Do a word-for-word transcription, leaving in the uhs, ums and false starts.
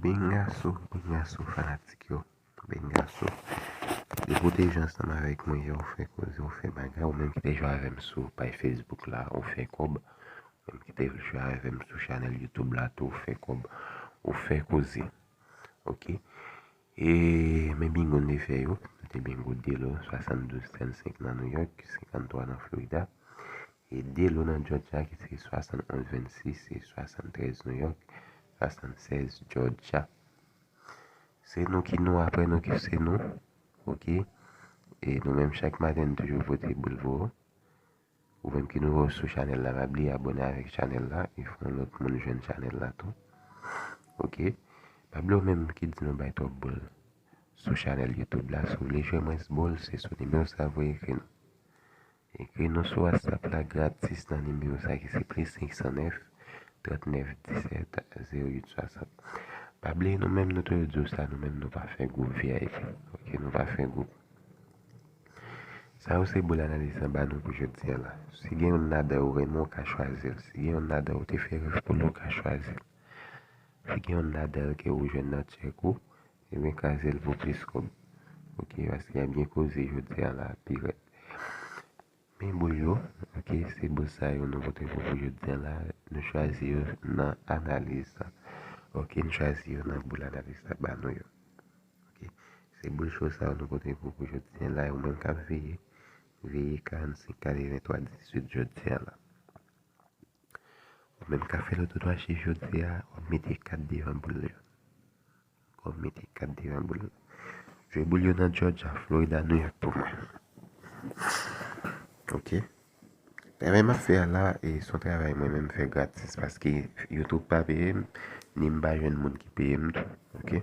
Bengaso, bengaso fanatik yo. Bengaso. Depi w te jwenn ansanm avèk mwen yè, ou fè koze, ou fè bagay, ou menm ki te jwe avè m sou paj Facebook la, ou fè kòb. Ou menm ki te jwe avè m sou chanèl YouTube la tou, ou fè kòb, ou fè koze. Ok. E men bingo n te fè yo, nou te bingo de lo, swasanndouz trannsenk nan New York, senkanntwa nan Florida. E de lo nan Georgia ki se swasannonz vennsis e swasanntrèz New York, swasannsèz Georgia. Se nou ki nou, apre nou ki se nou. Ok. E nou menm chak maten nou toujou pote boul pou ou. Ou menm ki nouvo sou chanèl la, pa bliye abòne avèk chanèl la e fè yon lòt moun jwenn chanèl la tou. Ok. Pa bliye ou menm ki di nou bay twòp boul sou chanèl YouTube la, si w vle jwe mwens boul, se sou nimewo sa pou w ekri nou. Ekri nou sou WhatsApp la gratis nan nimewo sa ki se plis senk san nèf, trannèf disèt, zewo uit swasant. Pa bliye nou menm nou toujou di w sa, nou menm nou pa fè gwoup V I P. Ok, nou pa fè gwoup. Sa yo se boul analiz lan ba nou pou jodi a la. Si gen youn ladan yo ou renmen, ou ka chwazi l. Si gen youn ladan yo ou te fè rèv pou li, ou ka chwazi l. Si gen youn ladan yo ke ou jwenn nan tchèk ou, ebyen kraze l pou plis kòb. Ok, paske y ap gen koze jodi a la pi rèd. Men boul yo, ok, se boul sa yo nou pote pou jodi a la, nou chwazi yo nan analiz lan. Ok, nou chwazi yo nan boul analiz la ba nou yo. Ok. Se boul cho sa yo nou pote pou pou jodi a la, ou menm k ap veye, veye karannsenk katrevenntwa dizuit jodi a la. Ou menm k ap fè lotodwa chif jodi a, w ap mete kat devan boul yo. W ap mete kat devan boul yo. Jwe boul yo nan Georgia, Florida, New York pou mwen. Ok. Travay m ap fè a la, e se yon travay mwen menm fè gratis, paske YouTube pa peye m, ni m pa jwenn moun ki peye m tou. Ok.